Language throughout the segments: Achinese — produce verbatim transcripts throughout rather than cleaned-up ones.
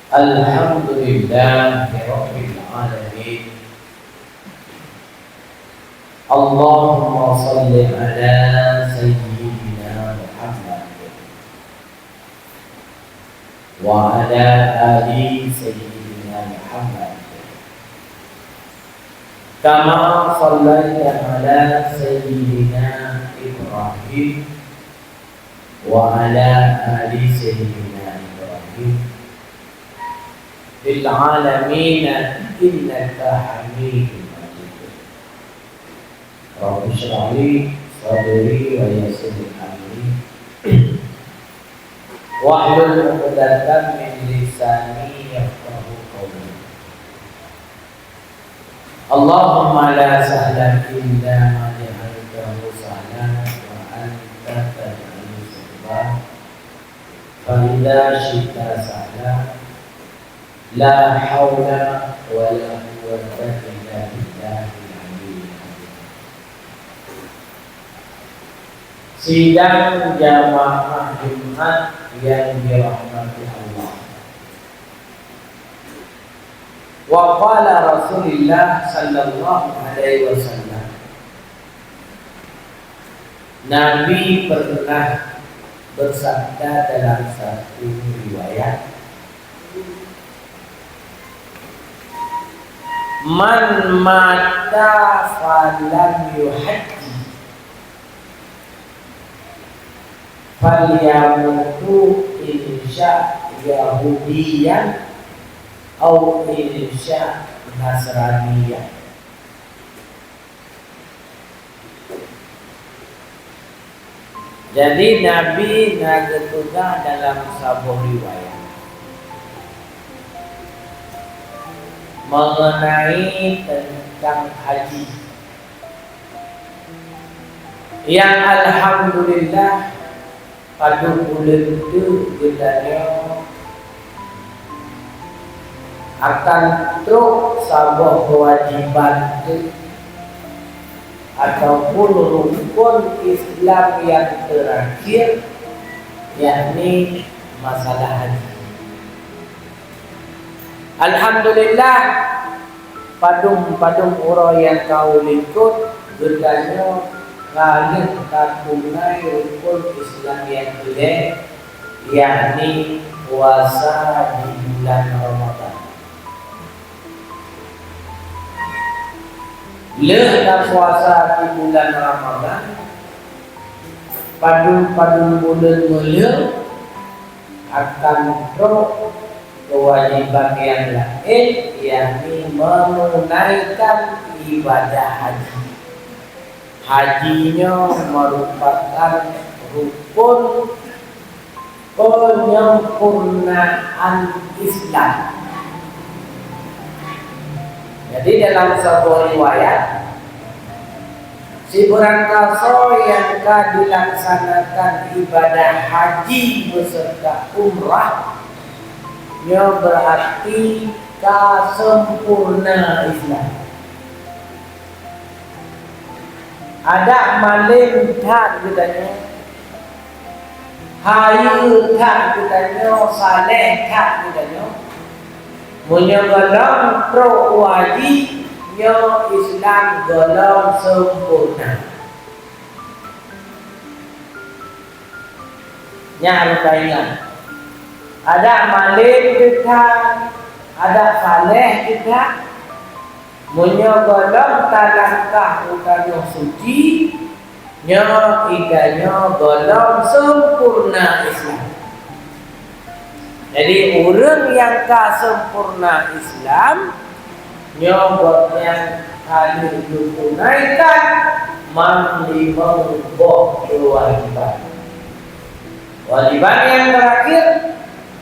Alhamdulillahirabbil alamin. Allahumma shalli ala sayyidina Muhammad wa ala ali sayyidina Muhammad. Kama shallaita ala sayyidina Ibrahim wa ala ali sayyidina Ibrahim fil alamin innaka Hamidum Majid. Rabbi shrah li sadri wa yassir li amri. Wahlul 'uqdatam min lisani yafqahu qawli. Allahumma la sahla illa ma ja'altahu sahla wa anta taj'alus sahla fa idza syi'ta sahla. La haula wa la quwwata illa billahil aliyyil azim. Sidang jamaah Jumat yang dirahmati Allah. Wa qala Rasulullah sallallahu alaihi wasallam, Nabi pernah bersabda dalam satu riwayat, "Man mata falam yuhajji, falyamutu insya Yahudiyan au insya Nasraniyan." Jadi, Nabi na geupeugah dalam saboh riwayat mengenai tentang haji. Yang alhamdulillah, padub buleuen teuk geutanyoe akan trok saboh keuwajiban teuk ataupun rukon Islam nyang teurakhir, yakni masalah haji. Alhamdulillah, padum-padum uroe nyang ka u likot, geutanyoe ka lheueh tatunai rukon Islam nyang keulhèe, yakni puasa di bulan Ramadhan. Lheueh tapuasa di bulan Ramadhan, padum-padum buleuen meulheueh, akan trok keuwajiban nyang laén, yakni menunaikan ibadah haji. Haji nyoe merupakan rukon penyempurnaan Islam. Jadi, dalam saboh riwayat, sibeurangkasoe nyang ka dilaksanakan ibadah haji beserta umrah, nyoe berarti ka sempurna Islam. Adak malem that geutanyoe, hayeue that geutanyoe, saleh that geutanyoe. Meunyoe gohlom trok u haji, nyoe Islam gohlom sempurna. Nyan harôh taingat. Adak malem teuka, adak saleh teuka, meunyoe gohlom talangkah u tanoh suci, nyoe geutanyoe gohlom sempurna Islam. Jadi, ureuëng nyang ka sempurna Islam, nyoe gobnyan ka lheueh geutunaikan mam limong boh keuwajiban. Kewajiban nyang terakhir,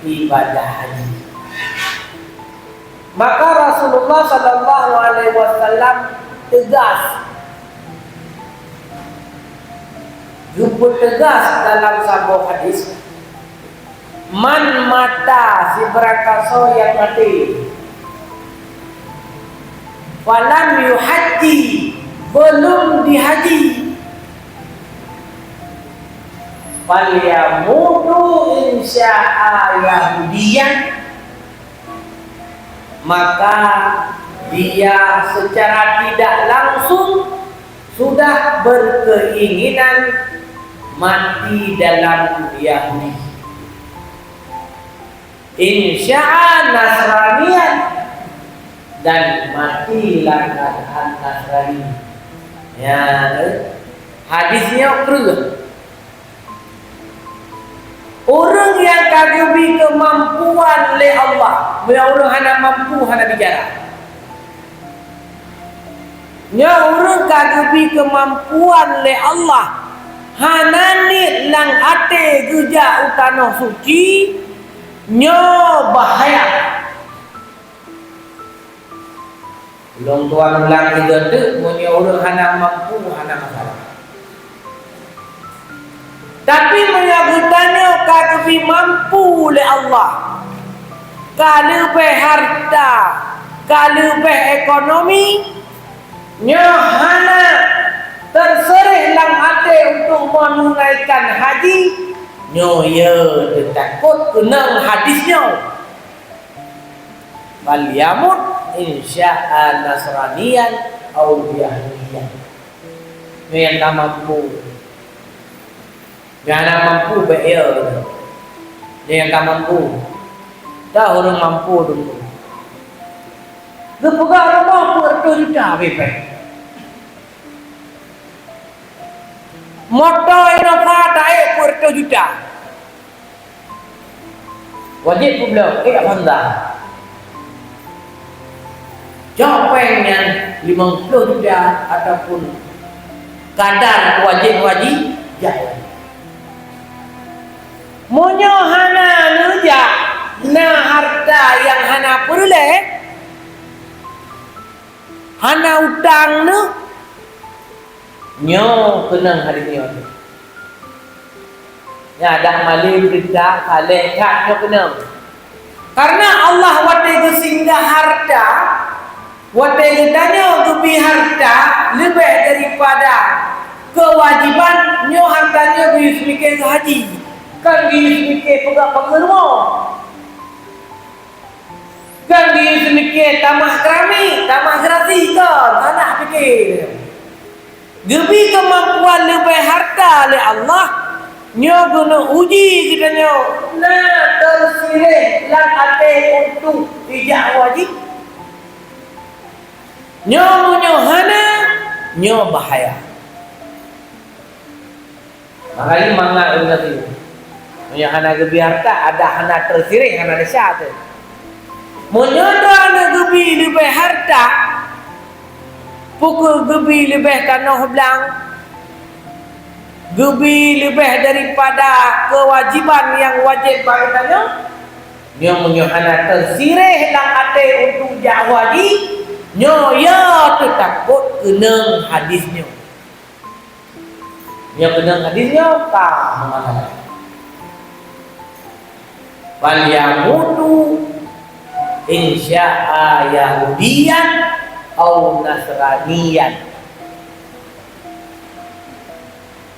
ibadah haji. Maka Rasulullah sallallahu alaihi wasallam tegas, geupeutegas dalam saboh hadis, "Man mata, sibeurangkasoe nyang maté, falam yuhajji, belum dihaji, falyamutu insya'a Yahudiyan, Maka dia secara tidak langsung sudah berkeinginan mati dalam Yahudi. In sya'a Nasraniyan, dan mati lam keadaan Nasrani. Ya, hadis nyoe kreueh. Ureuëng nyang ka geubri keumampuan lé Allah, meunyoe ureuëng hana mampu, hana bicara. Nyoe ureuëng ka geubri keumampuan lé Allah, hana niet lam até geujak u tanoh suci, nyoe bahaya. Lôn tuan ulang tiga teuk, meunyoe ureuëng hana mampu, hana masalah. Tapi meunyoe geutanyoe ka geubri mampu lé Allah, ka leubeh harta, ka leubeh ekonomi, nyoe hana teuseureh lam até untuk menunaikan haji, nyoe ya teutakot keunong hadis nyoe. Falyamut in sya'a nasraniyan au yahudiyan. Nyoe nyang ka mampu. Nyang hana mampu, bék ya. Nyoe nyang ka mampu. Dah ureuëng mampu dulu. Geupeugah rumoh peuet reutôh juta beh. Moto Innova taék peuet reutôh juta. Wajéb peubloe, ék Honda. Cok péng nyan limong ploh juta ataupun kadar wajéb-wajéb, jak. Meunyoe hana neujak, na harta nyang hana peureulée, hana utang neuh, nyoe keunong hadis nyoe. Nyan adak malém, teutak, saleh, that nyoe keunong. Karena Allah watée geusinggah harta, watée geutanyoe geubri harta leubeh daripada keuwajiban, nyoe harta nyoe geuyue seumike keu haji, kon geuyue seumike peugah pageue rumoh. Kan di seumike tamah keramik, tamah gerasi, kon salah pike. Geubri keumampuan leubeh harta lé Allah, nyoe geuneuk uji geutanyoe na teusiréh lam até untuk ijak wajéb. Nyoe meunyoe hana, nyoe bahaya. Makajih mangat ureuëng gasien. Meunyoe hana geubri harta, adak hana teusiréh, hana desya teuh. Meunyoe droeneuh geubri leubeh harta, peu kheueh geubri leubeh tanoh blang, geubri leubeh daripada keuwajiban nyang wajéb bak geutanyoe, nyoe meunyoe hana teusiréh lam até untuk jak haji, nyoe ya teutakot keunong hadis nyoe. Nyang keunong hadis nyoe ka meumakna, "Falyamutu in sya'a Yahudiyan au Nasraniyan."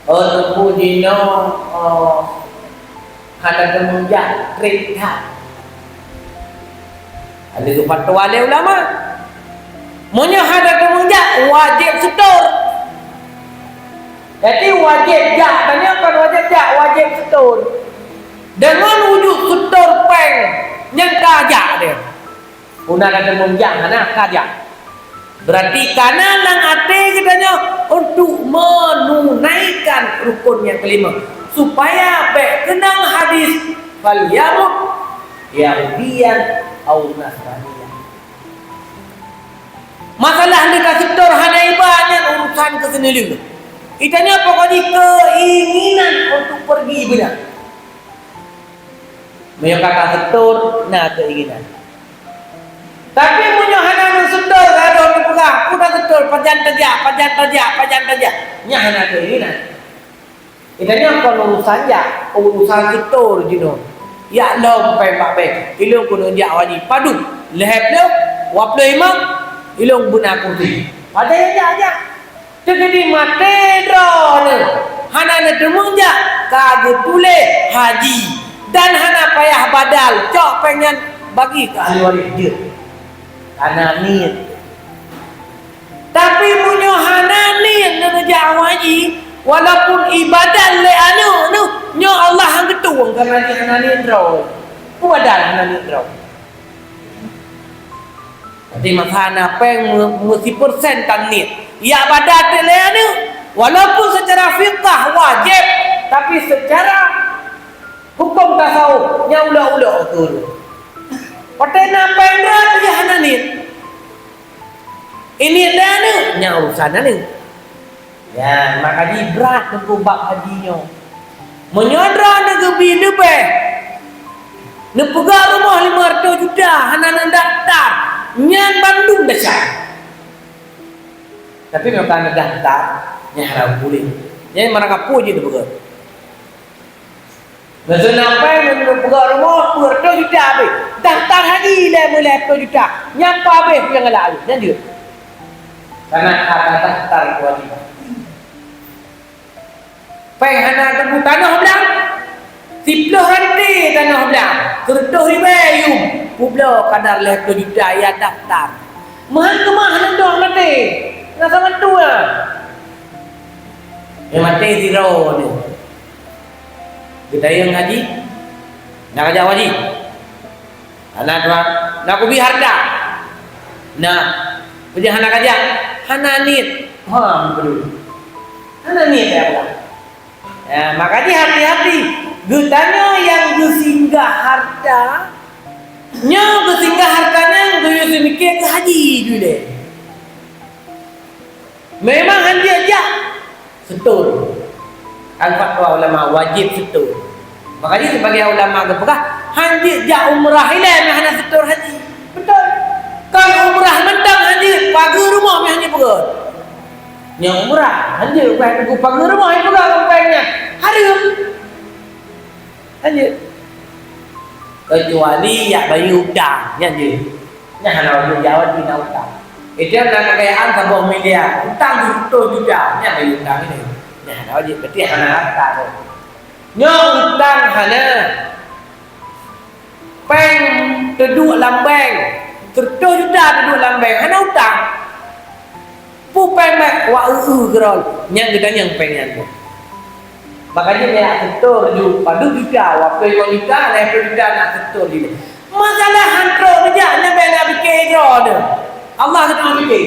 Oh, teungku jinoe, oh, hana teumeung jak, treb that. Ada geufatwa lé ulama. Meunyoe hana teumeung jak, wajéb seutor. Jadi wajéb jak, tanyoe kon wajéb jak, wajéb seutor. Deungon wujud seutor péng nyang ka jak deh. Hana na teumeung jak, hana ka jak. Berarti kana lam até geutanyoe untuk menunaikan rukun nyang kelima, supaya bék keunong hadis, "Falyamut Yahudiyan au Nasraniyan." Masalah neuka seutor hana iba nyan urusan keuseunileuen. Geutanyoe pokok jih keinginan untuk pergi beuna. Meunyoe ka taseutor, na keinginan. Tapi meunyoe hana neuseutor, ka lheueh neupeugah, "Peue taseutor, pajan tajak, pajan tajak, pajan tajak," nyan hana keinginan. Geutanyoe kon urusan jak, urusan seutor jinoe. Jak lom péng bak bank, ilôn keuneuk jak haji. Padub, lhèe ploh, dua ploh limong, ilôn beuna kursi. Padahai jak, jak. Teukeudi maté droeneuh hana neuteumeung jak, ka geutuléh haji dan hana payah badal, cok péng nyan bagi keu ahli waréh jeuet. Hana niet. Tapi meunyoe hana niet neuneujak haji, walaupun ibadat lé aneuk neuh, nyoe Allah han geutueng karena jih hana niet droe. Peue badan hana niet droe. Tapi masa na péng meu-, meusipeursen tan niet. Ya ibadat lé aneuk, walaupun secara fitrah wajib, tapi secara huköm tasawuf, nyan ulok-ulok ukeue. Watée na péng droe, ya hana niet. Ini lé aneuk, nyan urusan aneuk. Nyan, maka jih brat teungku bab haji nyoe. Meunyoe droeneuh geubi leubeh, neupeugah rumoh lima ratus juta, hana neudaftar, nyan bandum desya. Tapi meunyoe ka neudaftar, nyan hana puléh. Nyan meunan ka peue jih neupeugah. Meuseu na péng meunyoe peugah rumoh, peuet reutôh juta habéh. Daftar haji lé meulhèe ploh juta. Nyan pah habéh peue nyang galak habéh. Nyan jeuet. Karena ka daftar kewajiban. Péng hana teupeu tanoh blang. Siploh ranté tanoh blang. Seureutôh ribèe yum. Peubloe kadar lhèe ploh juta ya daftar. Meuhan keumah lôn dong maté. Na saban tua. Nyang maté sidroe nyoe. Geutanyong haji, na kajak haji? Hana tuan. Na kubi harta? Na. Peue jeuet hana kajak? Hana niet. Ha, beutôi. Hana niet ya Allah. Ya, maka jih hati-hati. Geutanyoe nyang geusinggah harta, nyoe geusinggah harta nyan geuyue seumiké keu haji jih lé. Memang hanjeuet jak seutôt. Kan fatwa ulama wajéb seutôt. Maka jih sebagian ulama geupeugah, hanjeuet jak umrah ilèe meuhana seutôt haji. Beutôi. Kan umrah mantong hanjeuet, pageue rumoh meuhana peugöt. Nyang umrah, hanjeuet, bukan teungku pageue rumoh nyang peugah ngon péng nyan. Hareuem. Hanjeuet. Kecuali jak bayeue utang, nyan jeuet. Nyan hana wajéb jawab di na utang. Itu na kekayaan saboh miliar, utang seratus juta, nyan bayeue utang ini. Nyan hana wajéb, berarti hana harta tu. Nyoe utang hana. Péng teuduek lam bank, seratus juta teuduek lam bank, hana utang. Peue péng mak wak eu-eu keudroe, nyang geutanyong péng nyan. Makajih jak seutôt ju padub juta, wak ploh juta, lhèe ploh juta na seutôt jih. Masalah han trok neujak nyan bèk na pike droe. Allah geutanyong pike.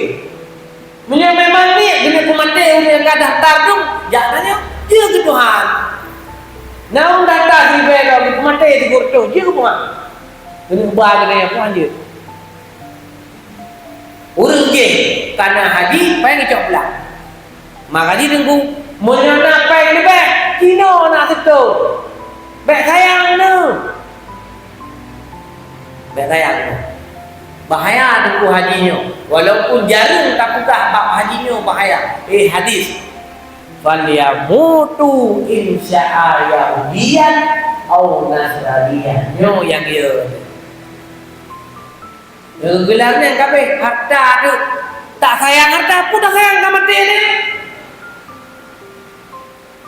Meunyoe memang niet keuneuk peumaté ureueng nyang ka daftar tu, jak tanyong, jeuet keu Tuhan. Na ureueng daftar siribèe droe geupeumaté sigoe reutôh, jeuet keu Tuhan. Keuneuk ba keuneuk nyan Tuhan jeuet. Ureueng jih ka na haji, péng icok pulang. Maka jih teungku, meunyoe na péng leubeh, jinoe na seutôt. Bèk sayang neuh. Bèk sayang neuh. Bahaya teungku haji nyoe. Walaupun jareueng tapeugah bab haji nyoe bahaya. Eh, hadis. "Falyamutu in sya'a yahudiyan au nasraniyan." Nyoe nyang ye. Geulaneuk kabeh harta tu. Tak sayang harta, peue tak sayang ka maté ni?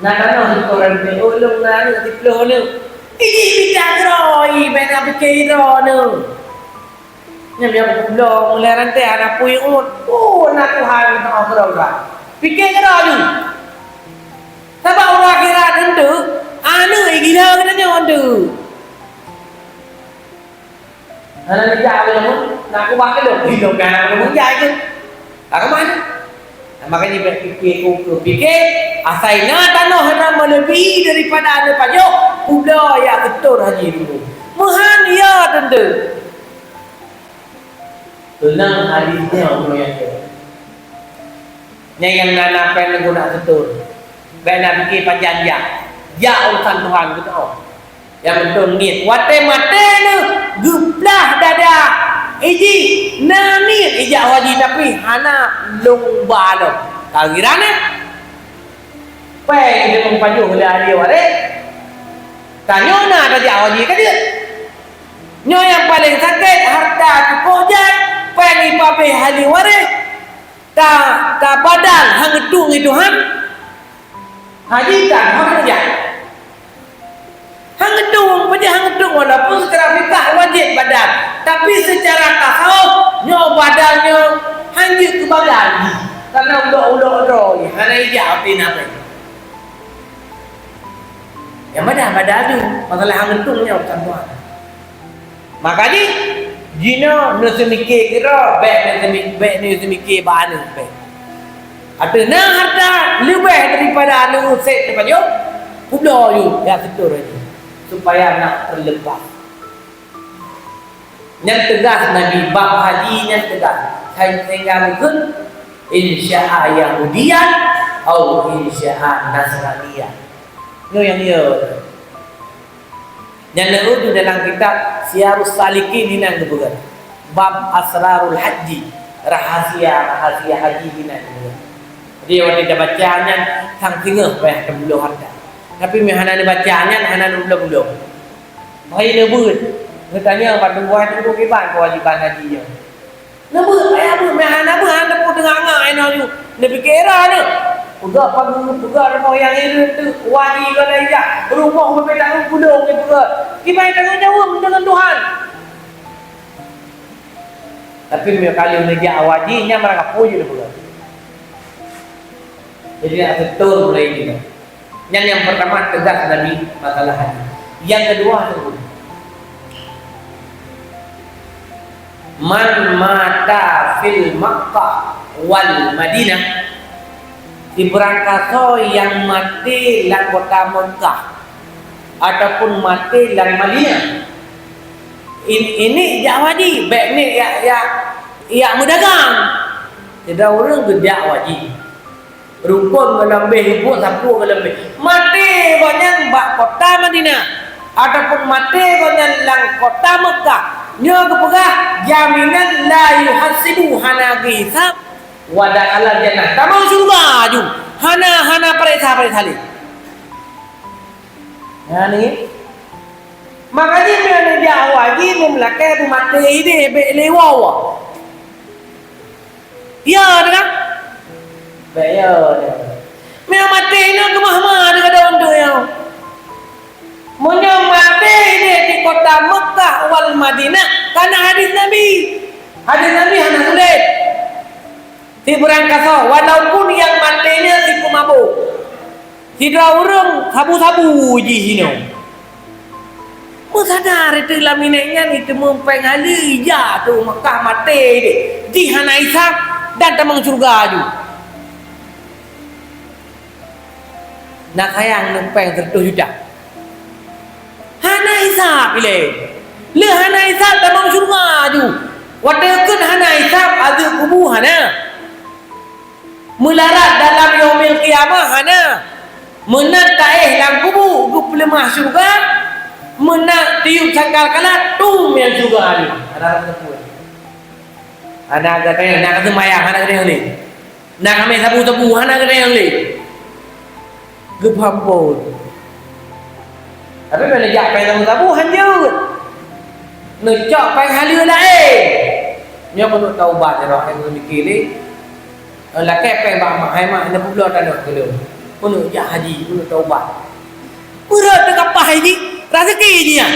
Na tanoh di koran teh, ulôn na aneuk siploh aneuk. Iji mita keudroe, bèk na pike droeneuh. Nyan nyang peulo mulai ranté hana pui uet. Oh, na Tuhan mita keudroe. Pike keudroe ju. Sabab uroe akhirat teuntèe, aneuk gila geutanyoe teuntèe. Hana neujak lé lôn, nak ubah keu lôn, lôn ka hana lôn jak keuh. Ka keuman? Nah, makajih bèk pike ukeue pike, asai na tanoh nyang meuleubi daripada aneuk pajoh, peubloe jak seutôt haji dulu. Meuhan ya teuntèe. Teunang hadis nyoe meunyoe. Nyan nyang na, na péng guna seutôt. Bèk na pike pajan jak. Jak urusan Tuhan geutanyoe. Nyang meuteun ngieng. Watèe maté neuh geuplah dada. Iji na niet ijak haji tapi hana lôn ba lom. Ka gira na. Péng deungon pajoh lé ahli waréh. Tanyoe na tajak haji ka jeuet. Nyoe nyang paleng sakét, harta cukup jai, péng ipabéh ahli waréh. Ta, ta badal hang tueng Tuhan. Haji tan, hana jak. Hang tueng, peue jeuet hang tueng, walaupun secara fikah wajéb badal, tapi secara tasawuf Nyoe badan nyoe hana jeuet keu badan jih, karena ulok-ulok droe jih hana ijak até nabi. Nyang badan, badan tu, masalah hang euntông nyoe bukan tuan. Maka jih, jinoe neuseumike keudroe, bèk neuseumi-, bèk neuseumike bak aneuk, bèk. Ateueh na hareuta leubeh daripada aneuk sép teupajoh, peubloe yue, jak seutôt laju, supaya nak teuleupah. Nyan teugas Nabi, bab haji nyan teugas. Sehingga geukheun, "In sya'a Yahudiyan, au in sya'a Nasraniyan." Nyoe nyang yo. Nyan leueh dalam kitab Siyarus Salikin inan geupeugah. Bab Asrarul Haji, rahasia-rahasia haji inan geupeugah. Jadi, watèe tabaca nyan, sang singoh payah teupeubloe hareuta. Tapi, meuhana neubaca nyan, hana neupeubloe-peubloe. Mari neubeuet, neutanyong bak tuboh nyan kiban keuwajiban haji nyoe. Neubeuet, payah beuet, meuhana beuet, hana teupeu teungoh-ngoh inoe nyoe. Neupike ira nyoe. Peugah pagu, peugah rumoh nyang hireuen teuk, wajib keu lagèe jak. Rumoh beubeda gulong dipeugah. Kiban tanggong jaweueb deungon Tuhan. Tapi meunyoe ka lheueh neujak haji, nyan barang kapeue jeuet neupeugah. Jadi, nak seutôt mulai jinoe. Nyan nyang peurtama teugas Nabi masalah haji. Nyang keudua teungku, "Man mata fil Makkah wal Madinah," sibarang kasoe nyang maté lam kota Meukah ataupun maté lam Madinah, in-, ini jak haji, bèk ni jak, jak, jak meudagang. Sidroe ureueng geujak haji. Rukon golom bèh, rukon sapeue golom bèh. Maté gobnyan bak kota Madinah, ataupun maté gobnyan lam kota Meukah, nyoe geupeugah jaminan la yuhasibu, hana geuhisab, wa dakhalal jannah, tamong syeuruga aju, hana, hana pareksa-pareksa lé. Nyan nyoe. Maka jih meunyoe neujak haji, meulakèe beumaté idéh, bèk lé woe. Ya, teuka? Bèk ya, teuka. Meunyoe maté inoe keumah-mah teuka daun tu ya. Meunyoe maté idéh di kota Meukah wal Madinah, kana hadis Nabi. Hadis Nabi hana sulet. Sibarang kasoe, walaupun nyang maté nyan si peumabôk. Sidroe ureueng sabu-sabu jih inoe. Meusadar itu lam inék nyan, itu meu'en péng haleue ija tu Meukah maté deh. Jih hana hisab dan tamong syeuruga aju. Na sayang neupéng seratus juta. Hana hisab ilèe. Lé hana hisab tamong syeuruga aju. Watèe kheun hana hisab, azeueb kubu hana. Meularat dalam yaumil qiyamah hana. Meunan taéh lam kubu geupeuleumah syeuruga, meunan tiup sangkakala tum nyang syeuruga aju. Hana rasa pun. Hana gata nyang, hana gata mayang, hana gata nyang lé. Na kamé sabu-sabu hana geutanyoe lé. Geupeuamphon. Tapi meunyoe jak péng sabu-sabu hanjeuet. Neucok péng haleue laén. Nyoe keuneuk taubat, ya Allah, hai meumiké lé. Lakèe péng bak mak, hai mak, hana peubloe tanoh keu lôn. Keuneuk jak haji, keuneuk taubat. Peureuet teuka paih jih, raseuki jih nyan.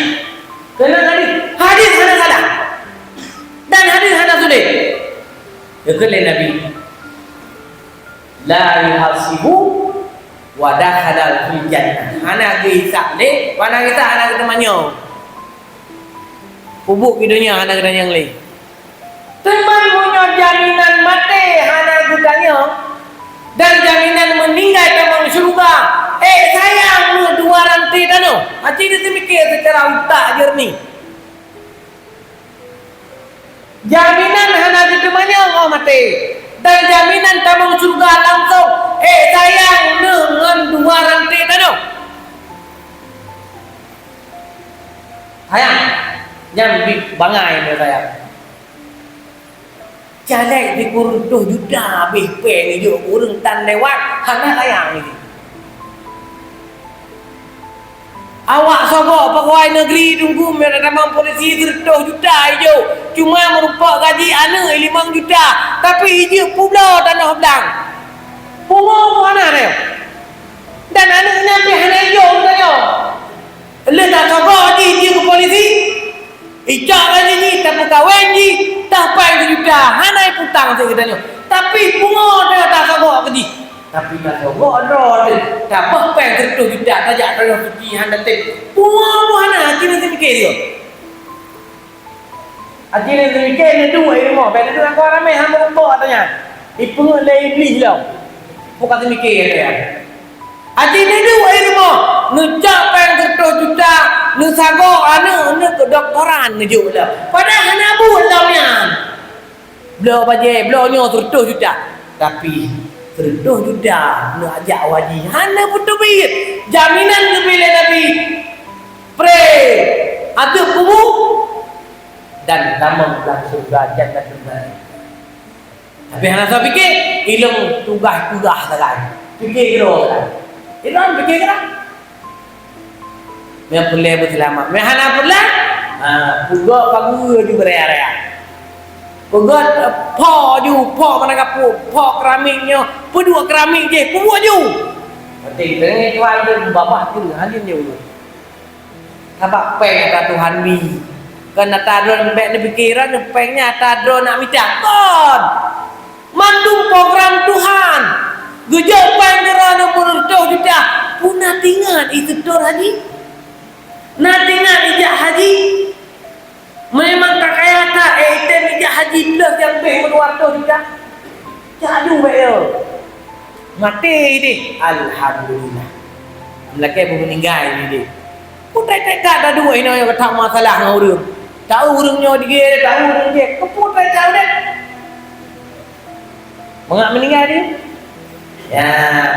Keuneuk hadis, hadis hana salah. Dan hadis hana sulet. Geukheun lé Nabi, "La yuhasibu wa dakhala fil jannah." Hana geuhisab lé, hana geuhisab, hana geuteumanyong. Ubuk keu donya hana geutanyong lé. Teuma meunyoe jaminan maté hana geutanyong, dan jaminan meuninggai tamong syeuruga, ék sayang meuh dua ranté tanoh. Aci neuseumiké seucara utak jeureunih. Jaminan hana jiteumanyong óh maté, dan jaminan tamong syeuruga langsong, ék sayang neuh ngon dua ranté tanoh. Sayang, nyan bit bangai nyoe sayang. Caleg sikureueng reutôh juta habéh péng ijok ureueng tan lewat, hana sayang lé. Awak sogok pegawai negeri Teungku, meunyoe tamong polisi sireutôh juta ijok, cuma meurumpok gaji aneuk limong juta, tapi ijok peubloe tanoh blang. Pungo pun hana nyoe. Dan aneuk nyan pih hana ijok geutanyoe. Lheueh tasogok jih jeuet keu polisi. Icok lagèe jih, tapeukawen jih, tapèng sijuta, hana iputang sijuta nyoe. Tapi pungo teuh tasogok keu jih. Tapi tasogok droe teuh, tabah pèng sireutoh juta, tajak droe suci hana tem. Pungo pun hana, akhé na seumiké dia. Akhé na seumiké, neuduek i rumoh, bèk neuduek ngon ramè, hana meurumpok katanya. Ipeungeuet lé Iblih lom. Bukan seumiké dia. Aji neuduek i rumoh, neucok pèng sireutoh juta, neusagoe aneuk, aneuk kedoktoran neujok lom. Padahai hana buet lom nyan. Bloe bajèe, bloe nyoe sireutoh juta. Tapi sireutoh juta neuajak u haji, hana beuteubiet. Jaminan geubri lé Nabi, pré azeub kubu dan tamong lam syeuruga Jannatul Naim. Tapi hana soe pike, ilôn tugaih-tugaih sagai. Pike keudroe sagai. Ilôn pike keudroe. Nyang peureulèe beuseulamat. Nyang hana peureulèe, ha, peugöt pageue ju beuraya-raya. Peugöt, eh, po ju, po meunan kapot, po keuramik nyoe, peuduek keuramik jih, peubuet ju. Penting teungoh tuan tu babah tu, halin nyoe. Sabab pèng ata Tuhan bri. Kon ata droe bèk neupike droe, pèng nyan ata droe nak mita. Kon! Mandum program Tuhan. Geujok pèng droe neupeureutôh juta. Peue na teuingat i sireutoh haji? Na teuingat ijak haji? Memang ka kaya that, eh, item ijak haji plus nyang bèh meudua reutôh juta. Jak aju bèk yo. Maté idéh. Alhamdulillah. Meulakèe beumeuninggai idéh. Peue that-that taduek inoe nyang ka that masalah ngon ureueng. Tahu ureueng nyoe digèe, tahu ureueng digèe. Keupeue that-that udép? Mangat meuninggai dia. Ya,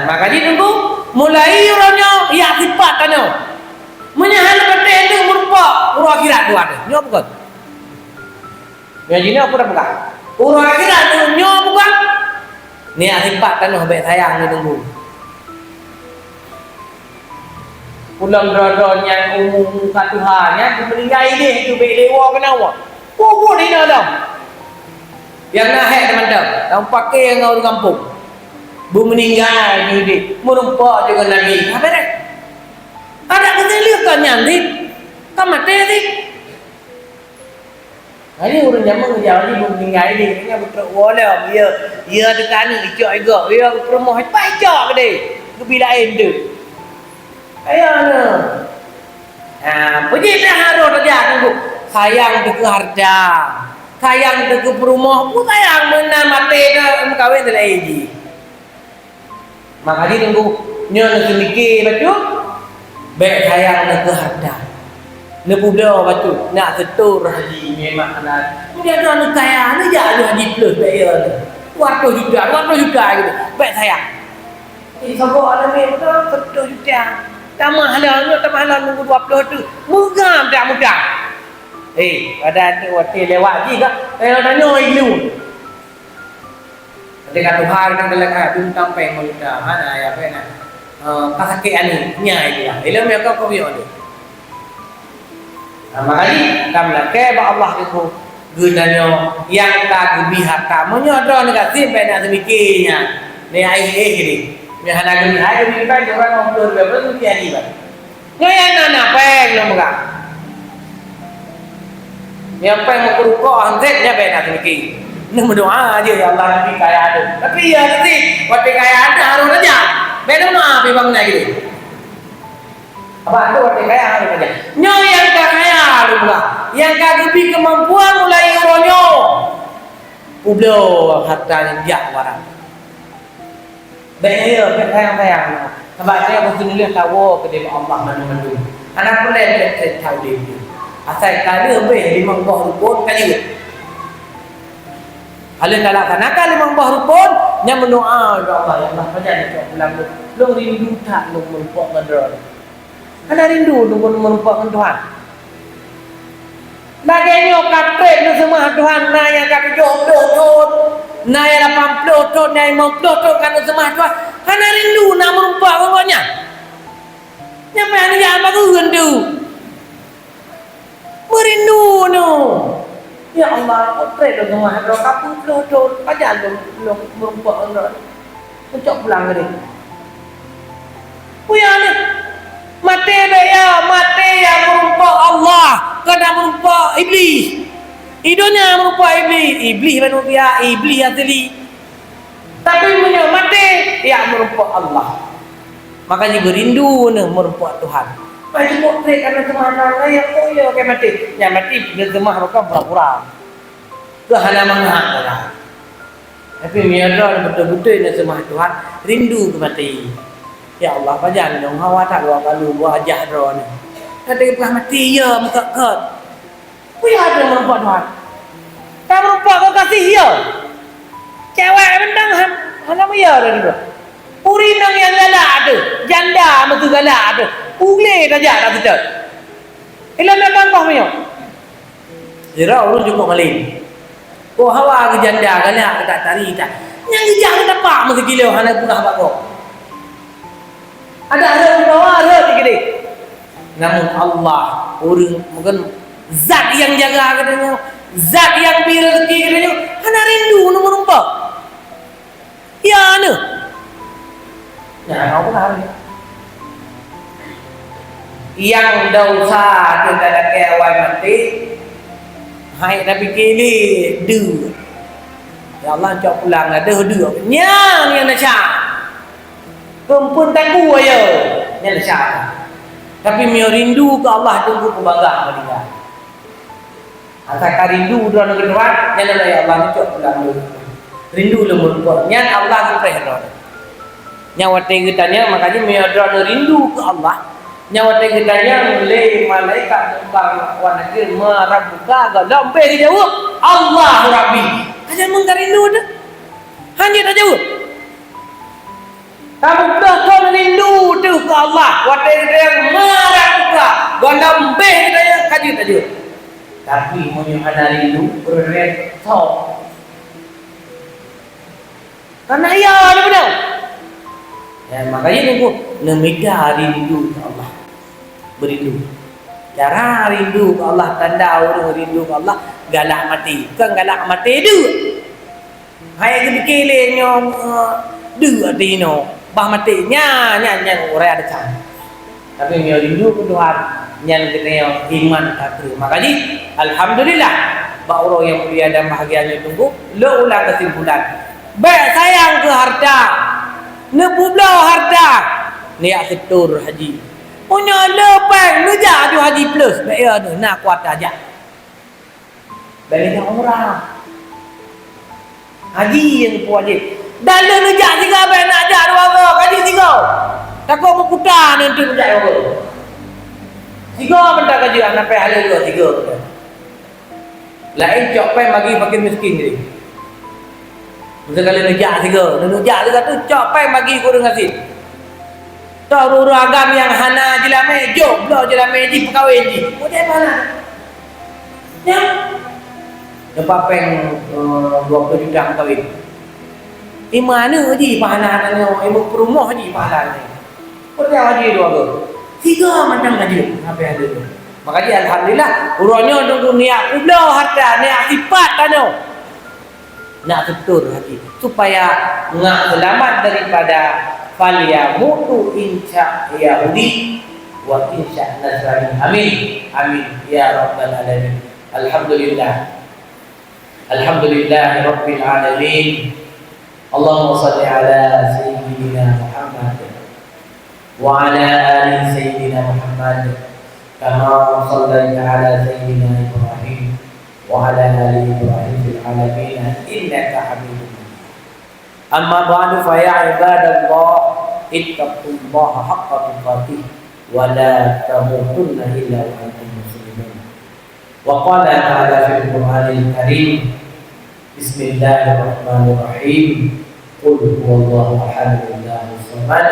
maka jih teungku, mulai uroe nyoe, ya, sifat tanoh. Meunyoe hana patéh nyoe meurumpok, uroe akhirat dua teuh. Nyoe bukan. Nyoe jinoe aku dah peugah. Uroe akhirat nyoe, nyoe bukan. Niat sifat tanoh bèk sayang nyoe teungku. Ulôn droe-droe nyang umu-umu ka tuha nyan, meuninggai idéh tu bèk lé woe keunoe. Pukul hina dong. Nyang na hék teumantong, lam paké ngon ureueng gampông. Beumeuninggai idéh, meurumpok deungon Nabi. Ka bèrèh. Adak keuneulheueh ka nyan dit, ka maté dit. Hari ureueng jameun nyang laju beumeuninggai idéh, nyan beutrok woe lom, ya, ya teuka aneuk icok i gob, ya peurumoh, pat icok keudéh, geubi laén deuh. Kaya na. Ha, peue jih dah harôh tajak teungku. Sayang teuh keu hareuta. Sayang teuh keu peurumoh. Peue sayang meunan maté ka meukawen teulheueh jih. Maka jih teungku, nyoe neuseumiké bacut, bèk sayang neukeu hareuta. Neupubloe bacut, nak seutor haji memang na. Meunyoe droeneuh kaya, neujak laju haji plus bèk ya. Dua ratus juta, dua ratus juta gitu. Bèk sayang. Jadi saboh aneuk miet beutôi, seratus juta. Tamah lom, nyoe tamah lom nunggu dua puluh tu. Meugam dak mudah. Eh, pada tu watèe lewat jih kah? Eh, tanyoe ilu. Ketika Tuhan kan dalam ayat tu tampeng manusia. Mana ayat apa nak? Eh, pasakit aneuk, nyai dia. Ilmu yang kau kau biar tu. Nah, makajih, ka meulakèe bak Allah teungku. Geutanyoe nyang ka geubri hareuta. Meunyoe droeneuh gasien bèk na seumiké nyan. Nyan ai éh gini. Nyan hana geubri hai, geubri ban, orang lima puluh ribu pun seumiké haji ban. Nyan nyang na, na pèng lôn peugah. Nyang pèng meukeurukok han sép, nyan bèk na seumiké. Nyan meudoa aja, "Ya Allah, Nabi kaya tu." Tapi ya, nanti, watèe kaya tu harôh tajak. Bèk na meudoa, pi bangunan gitu. Abah tu watèe kaya harôh tajak. Nyoe nyang ka kaya lôn peugah, nyang ka geubri keumampuan mulai uroe nyoe. Publoe hareuta nyang jak barang. Bèk nyoe, bèk sayang-sayang. Sabab nyoe beutôi lheueh tawoe keudéh bak Allah mandum-mandum. Hana peureulèe trép-trép that udép. Asai ka lheueh bèh limong boh rukon ka jeuet. Ka lheueh talaksanakan limong boh rukon, nyan meudoa, "Ya Allah, ya Allah, pajan lôn pulang lôn. Lôn rindu that lôn meurumpok ngon Droeneuh." Hana rindu lôn meurumpok ngon Tuhan. Lagèe nyoe ka trép neuseumah Tuhan, na nyang ka tujoh ploh thon, na nyang lapan ploh thon, na nyang limong ploh thon ka neuseumah Tuhan. Hana rindu na meurumpok ngon gobnyan. Nyan payah neujak bak ureueng tu. Meurindu nyoe. Ya Allah, ka trép neuseumah droe ka peuet ploh thon, pajan lôn, lôn meurumpok ngon droe. Neucok pulang keudéh. Peue nyang aneuëk? Maté bèk ya, maté nyang meurumpok Allah, kon nyang meurumpok Iblih. Di donya meurumpok Iblih, Iblih manusia, Iblih asli. Tapi meunyoe maté, ya meurumpok Allah. Maka jibeurindu neuh meurumpok Tuhan. Bah jipok trek kana teuma na, ya, oh ya, ka maté. Nyang maté neuseumah bukan pura-pura. Keu hana mangat. Tapi meunyoe droe beutôi-beutôi neuseumah Tuhan, rindu keu maté. Ya Allah, pajan dong hawa that dua kalu buah hajah droe nyoe. Ka teupeugah maté, ya, meukat-kat. Peue ya ada meurumpok Tuhan? Ka meurumpok keu kasih, ya. Cewek bintang han-, hana meuyah dari dua. Ureueng nyang galak tu, janda meutu galak tu. Ulée tajak tak seutôt. Ilôn datang kah meunyoe? Sira ureueng cukôp malem. Oh, hawa keu janda galak keu tak tari tak. Nyang geujak keu tapak meusikilo hana peugah bak gob. Ada rhot di bawah, rhot di keudeh. Namun Allah, ureueng mungken zat nyang jaga geutanyoe, zat nyang bri rezeki geutanyoe, hana rindu ngon meurumpok. Ya, neuh. Nah, Allah. Nyang desya teuh talakée awai maté, hai tapike lé deuek. Ya Allah, cok pulang ladeh deuek. Nyan nyang desya. Keumpun taku ayo. Nyan desya. Tapi meunyoe rindu keu Allah, teungku, peubangga meuninggai. Asai ka rindu droeneuh keu Tuhan, nyan Allah, ya Allah, neucok pulang lôn. Rindu lôn meurumpok. Nyan Allah geupreh droeneuh. Nyang watée geutanyong, makajih meunyoe droeneuh rindu keu Allah, nyang watée geutanyong lé malaikat Mungkar Nakir, "Man rabbuka?" Gohlom beh geujaweueb, "Allahu Rabbi." Hana meukarindu teuh. Hana tajaweueb. Kamu keuh kon rindu teuh keu Allah. Watée geutanyong, "Man rabbuka?" Gohlom beh geutanyong, ka jeuet tajaweueb. Tapi meunyoe hana rindu, beureureutôk. Karena ya, ada benar. Ya, makanya nunggu neumita rindu keu Allah. Beurindu. Cara rindu keu Allah, tanda ureueng rindu keu Allah, galak maté. Bukan galak maté deuek. Hai geupike lé nyoe, eh, deuek ateueh inoe, bah maté. Nyan, nyan, nyan urai adesan. Tapi meunyoe rindu keu Tuhan, nyan geutanyoe iman ka trok. Maka jih, alhamdulillah, bak uroe nyang mulia dan bahagia nyoe teungku, lôn ulang keusimpulan. Bèk sayang keu hareuta, neupeubloe hareuta, neujak seutor haji. Meunyoe le péng, neujak aju haji plus, bèk ya neuh, na kuota jak. Bèk lé jak umrah. Haji nyang peuwajéb. Dan lheueh neujak sigoe bèk nak jak dua goe, ka jeuet sigoe. Takot meukuta nanti neujak dua goe. Sigoe mantong ka jeuet, hana payah lheueh sigoe. Laén cok péng bagi fakir miskin jadi. Miseue ka lheueh neujak sigoe, neujak sigoe tu cok péng bagi keu ureueng gasien. Toh ureueng agam nyang hana jeulamé, jok bloe jeulamé jih peukawen jih. Model mana? Nyan. Dapat péng, eh, dua puluh juta peukawen. Iman jih pahala nyoe, ibu peurumoh jih pahala nyoe. Peue haji dua goe. Tiga macam haji, sampai ada tu. Maka jih alhamdulillah, uroe nyoe teungku neujak peubloe hareuta, neujak sipat tanoh. Nak seutor haji, supaya ngak seulamat daripada falyamutu insya Yahudi wa insya Nasrani. Amin. Amin. Ya Rabbal Alamin. Alhamdulillah. Alhamdulillah Rabbil Alamin. Allahumma salli ala Sayyidina Muhammad wa ala ali Sayyidina Muhammad, kama sallaita ala Sayyidina Ibrahim wa ala ali Ibrahim fil alamin innaka Hamidum Majid. Amma ba'du, fa ya ibadallah, ittaqullaha haqqa tuqatih wa la tamutunna illa wa antum muslimun. Wa qala ta'ala fil Qur'anil Karim, Bismillahirrahmanirrahim. Qul huwallahu ahad, Allahus samad,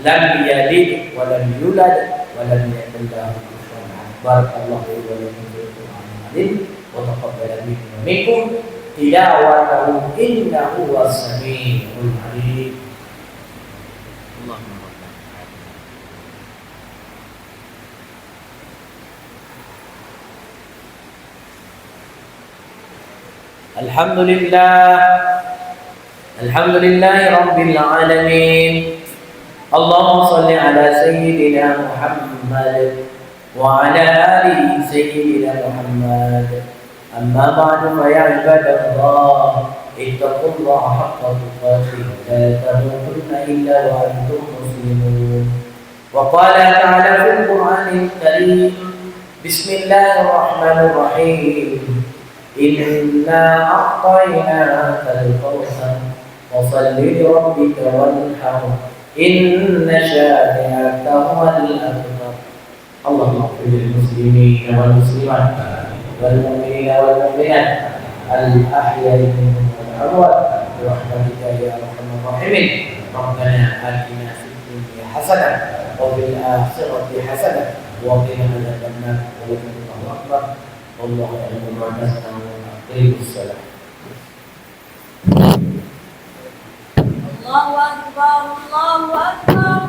lam yalid wa lam yulad, wa lam yakul lahu kufuwan ahad. Barakallahu li wa lakum fil Qur'anil azim, wa taqabbal minni wa minkum tilawatahu, innahu huwas samiul alim. Allahumma rabbana. Alhamdulillah. Alhamdulillahi rabbil alamin. اللهم صل على سيدنا محمد وعلى آل سيدنا محمد. أما بعد، فيا عباد الله، اتقوا الله حق تقاته ولا تموتن إلا وأنتم مسلمون. وقال تعالى في القرآن الكريم: بسم الله الرحمن الرحيم. إنا أعطيناك الكوثر، فصل لربك وانحر، إن شانئك هو الأبتر. اللهم اغفر للمسلمين والمسلمات والمؤمنين والمؤمنات الأحياء منهم والأموات برحمتك يا أرحم الراحمين. ربنا آتنا في الدنيا حسنة وفي الآخرة حسنة وقنا عذاب النار. ولذكر الله أكبر. والله يعلم ما تصنعون. أقيموا الصلاة. الله أكبر، الله أكبر.